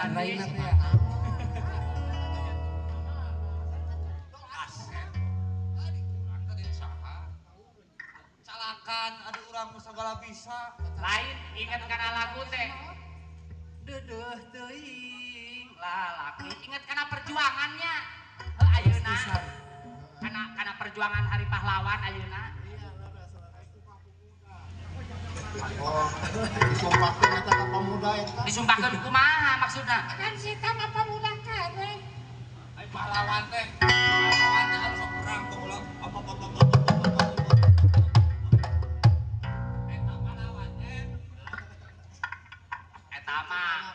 Sandi. Asep. Urang teh saha? Calakan aduh urang segala bisa. Lain inget kana lagu teh. Deudeuh teuing lalaki inget kana perjuangannya. Heuh ayeuna. Kana perjuangan Hari Pahlawan ayeuna. Oh, disumpahkeun eta ka pemuda eta. Disumpahkeun kumaha maksudna? Kan si mah pemuda keneh. Ai pahlawan teh. Pahlawan teh anu sok perang teh ulah apa apa apa. Eta pahlawan teh. Eta mah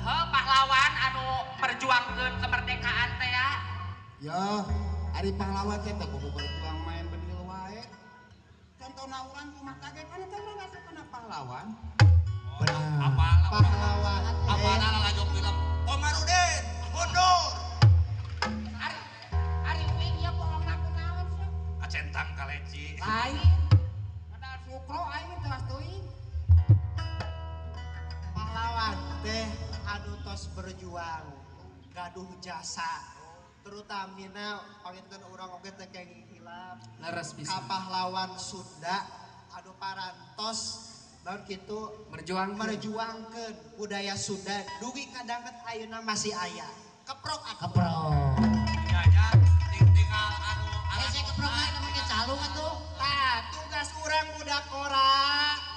heuh pahlawan anu perjuangkeun kemerdekaan teh ya. Ya, ari pahlawan teh teh kudu berjuang main bedil wae. Contohna urang kumaha kage kan eta mah masuk kana pahlawan. Apa pahlawan? Apa lalajo film Komarudin mundur. Ari ari uing ieu bohongna kunaon sih? Kacentang kaleci. Lain. Padahal sukro aing teh teuing. Pahlawan teh anu tos berjuang gaduh jasa. Terutamina panginten urang oge teh kenging hilap. Leres Ka pahlawan Sunda anu parantos naon kitu merjuangkeun budaya Sunda dugi kadanget ayeuna masih aya. Keprok atuh. Keprok. Nya tinggal anu saya keprok namanya calung atuh. Tah, tugas urang budak kora.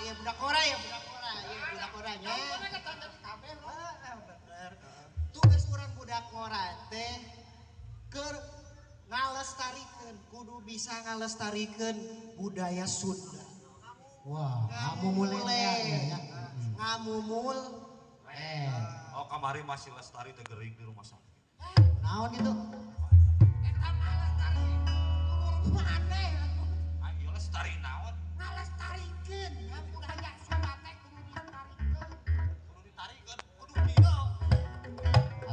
Iya budak kora ya budak kora. Iya budak kora nya. Bener. Tugas urang budak kora teh keur ngalestarikeun, kudu bisa ngalestarikeun budaya Sunda. Wah, ngamumule ya. Ngamumul. Oh, kamari masih lestari teh gering di rumah sakit. Naon gitu? Eta mah lestari. Umur maneh atuh. Ayo lestari naon? Ngalestarikeun budaya Sunda teh kudu dilestarikeun. Kudu ditarikeun, kudu kieu.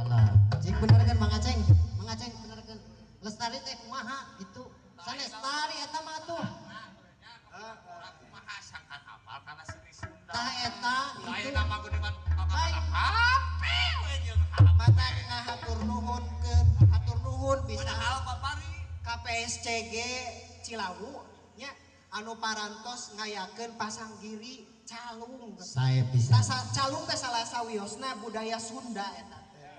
Alah, cik bener kan Mang Aceng? Mang Aceng bener kan? Lestari teh kumaha gitu. Sanes tari eta mah atuh. Urang kumaha sangkan apal kana seni Sunda. Tah eta Lain nama geuningan HP we jeung HP. Mata ngahatur nuhunkeun, hatur nuhun bisa Padahal papari KPSCG Cilawu nya anu parantos ngayakeun pasanggiri calung. Saya bisa. Tah calung teh salah sawiosna budaya Sunda eta teh.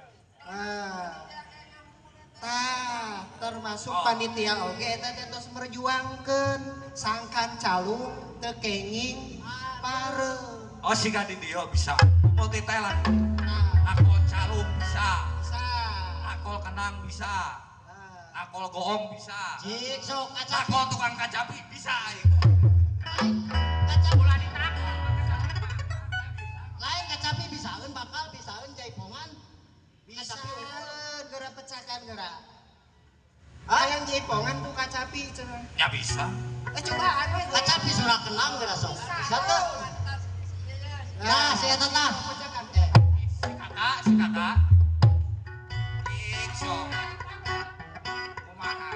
Tah termasuk panitia oge eta teh tos merjuangkeun sangkan calung teu kenging pareum. Oh siga di dieu bisa multi talent. Nakol calung bisa. Bisa. Nakol kenang bisa. Nakol goong bisa. Jik sok kacapi. Nakol tukang kacapi bisa aing. Kacapi ulah ditakol. Lain kacapi bisaeun bakal bisaeun jaipongan. Bisa geura pecakan geura. Hayang jaipongan ku kacapi cenah. Ya bisa. Cobaan we. Kacapi surah kenang geura sok. Bisa teu? Nah, si eta tah. Si kakak, si kakak. Cik sok. Kumaha?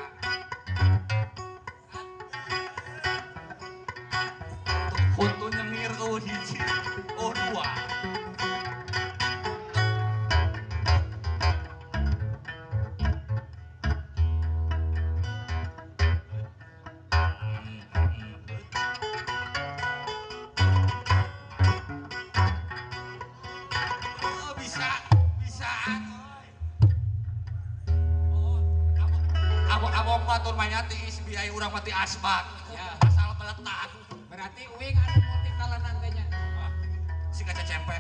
Huntu nyengir eueuh hiji, eueuh dua. Urang mati asbak, ya. Asal meletak. Berarti uing anu multi talent teh nya. Si kaca cempeh.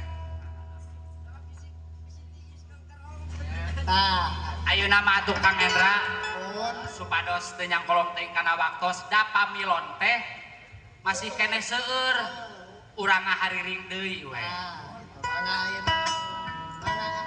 Tah, ayeuna mah atuh Kang Endra. Supados teu nyangkolong teh kana waktos da pamilon teh masih keneh seueur. Urang ngahariring deui we. Tah, mangga ayeuna. Mangga.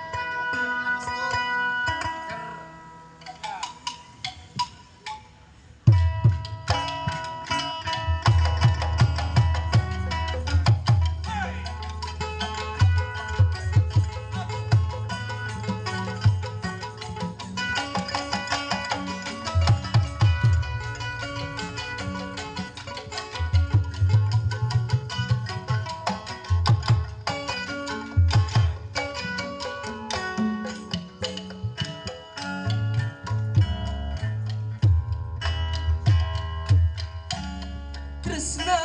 Tresna.